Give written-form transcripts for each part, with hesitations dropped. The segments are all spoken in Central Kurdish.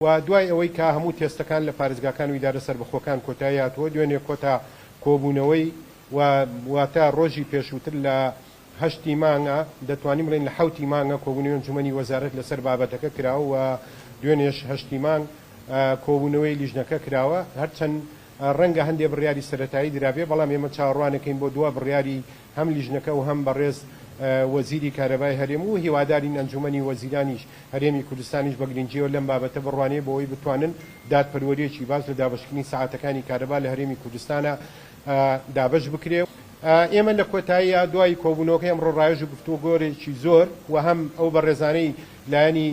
و دوای ئەوەی کە هەموو تێستەکان لە پارێزگاکان و ئیدارە سەربەخۆکان کۆتایی هاتووە، دوێنێ کۆتا کۆبوونەوەی و واتە ڕۆژی پێشووتر لە هەشتی مانگە، دەتوانین بڵێین لە حەوتی مانگە کۆبوونەوەی ئەنجومەنی وەزارەت لەسەر بابەتەکە کراوە و دوێنێش هەشتی مانگ کۆبوونەوەی لیژنەکە کراوە، هەرچەند ڕەنگە هەندێ بڕیاری سەرەتایی درابێ، بەڵام ئێمە چاوەڕوانەکەین بۆ دوا بڕیاری هەم لیژنەکە و هەم بەڕێز وەزیری کارەبای هەرێم و هیوادارین ئەنجومەنی وەزیرانیش هەرێمی کوردستانیش بە گرنگییەوە لەم بابەتە بڕوانێ بۆ ئەوەی بتوانن دادپەروەرییەکی باش لە دابەشکردنی سەعاتەکانی کارەبا لە هەرێمی کوردستانا دابەش بکرێ. ئێمە لە کۆتاییا دوای کۆبوونەوەکەی ئەمڕۆ ڕاوێژ و گفتوگۆێکی زۆر و هەم ئەو بەڕێزانەی لایەنی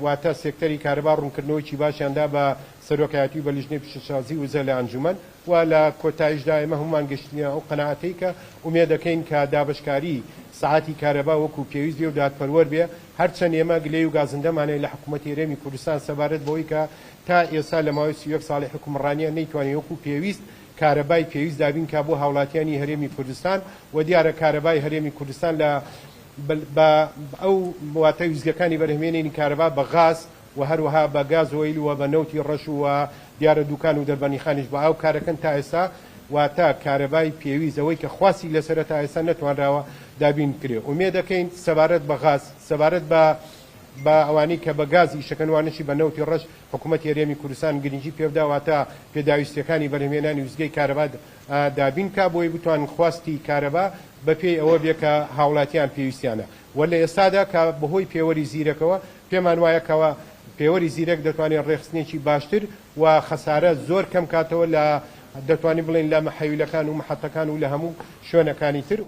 واتە سێکتەری کارەبا ڕوونکردنەوەیەکی باشیان دا بە سەرۆکایەتی و بە لیژنەی پیشەسازی وزە لە ئەنجومەن و لە کۆتاییشدا ئێمە هەموومان گەشتینە ئەو قەناعەتەی کە ئومێدەکەین کە دابەشکاری سەعاتی کارەبا وەکو پێویست بێ و دادپەروەر بێ هەرچەند ئێمە گلەی و گازندەمان هەیە لە حکوومەتی هەرێمی کوردستان سەبارەت بەوەی کە تا ئێستا لە ماوەی 31 ساڵی حوکمڕانیان نەیتوانی وەکو پێویست کارەبای پێویست دابین کا بۆ هاوڵاتیانی هەرێمی کوردستان و دیارە کارەبای هەرێمی کوردستان لە بە ئەو واتە ویستگەکانی بەرهەمێنێنی کارەبا بە غاز و هەروەها بە گازۆیل و بە نەوتی ڕەش و دیارە دوکان و دەربەنیخانیش بە ئاو کارەکەن تا ئێستا واتە کارەبای پێویست ئەوەی کە خواستی لەسەرە تا ئێستا نەتوانراوە دابین بکرێ ئومێدەکەین سەبارەت بە غاز سەبارەت بە بە ئەوانەی کە بە گاز ئیشەکەن وانەشی بە نەوتی ڕەش حکوومەتی هەرێمی کوردستان گرنگی پێبدا واتە پێداویستیەکانی بەرهەمهێنانی ویستگەی کارەبا دابین کا بۆی بتوانن خواستی کارەبا بەپێی ئەوە بێ کە هاوڵاتیان پێویستیانە و لە ئێستادا کە بەهۆی پێوەری زیرەکەوە پێمان وایە کەوا پێوەری زیرەک دەتوانێت ڕێکخستنێکی باشتر و خەسارە زۆر کەم کاتەوە لە دەتوانین بڵێین لە محەویلەکان و محەتەکان و لە هەموو شوێنەکانی تر.